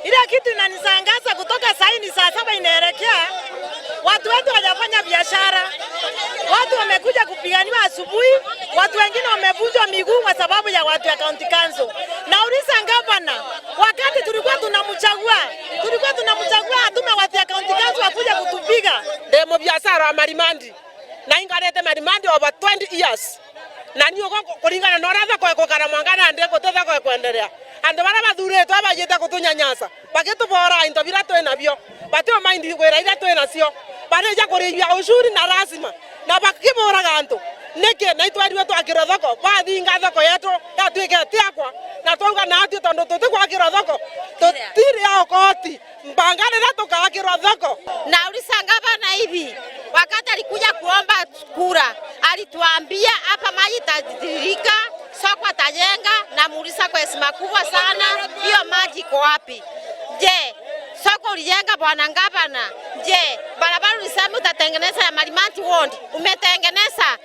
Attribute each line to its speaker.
Speaker 1: Ile kitu inanishangaza kutoka saa hii ni saa 7 inaelekea, watu wetu hawajafanya biashara. Watu wamekuja kupiganiwa asubuhi, watu wengine wamevunjwa miguu kwa sababu ya watu ya county council. Nauliza gavana, wakati tulikuwa tunamchagua atume watu ya county council wakuja kutupiga.
Speaker 2: Ndemo biashara wa Marimandi na ingarete Marimandi over 20 years na ni ugo kuringana na uria thoko ikukara mwanga na ndi gute thoko ikwenderea. Andu baria bathuritwo abayite kutunyanyasa bagitubora into biria twi nabio, batio maindi wira iria twi nacio, barija kurĩithia ucuri na lazima na bakiburaga antu niki na itwerirwe twakirwo thoko, bathinga thoko yetu yatuike ti akwa na twauga na atio tondu tutigwakirwo thoko tutiri ya ukoti mpanga riria tukakirwo thoko.
Speaker 3: Nauliza gavana hivi, wakati alikuja kuomba kura alituambia hapa maji itatiririka, soko atajenga. Namuuliza kwa heshima kubwa sana, hiyo maji iko wapi? Je, soko ulijenga, bwana gavana? Je, barabara ulisema utatengeneza ya Marimanti Ward umetengeneza?